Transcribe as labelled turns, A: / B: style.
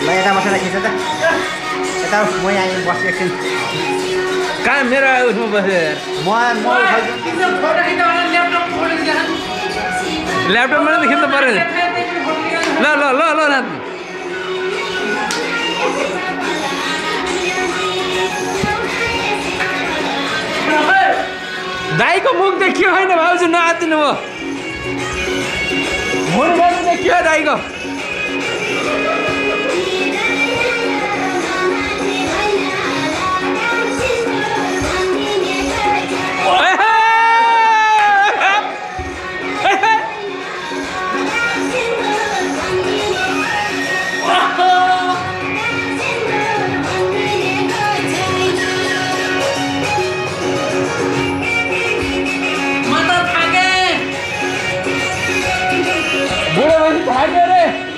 A: ल यता बसेर खिच त यता म यहाँ बस्छु एकछिन
B: कहाँ मेरो उसमा बस्यो ल्यापटपमा त खिच्नु पर्यो ल ल ल ल नाच्नु दाईको मुख देखियो होइन भाउजू नआत्तिनु भयो मुख देखियो दाईको बुढो मान्छे थाक्यो रे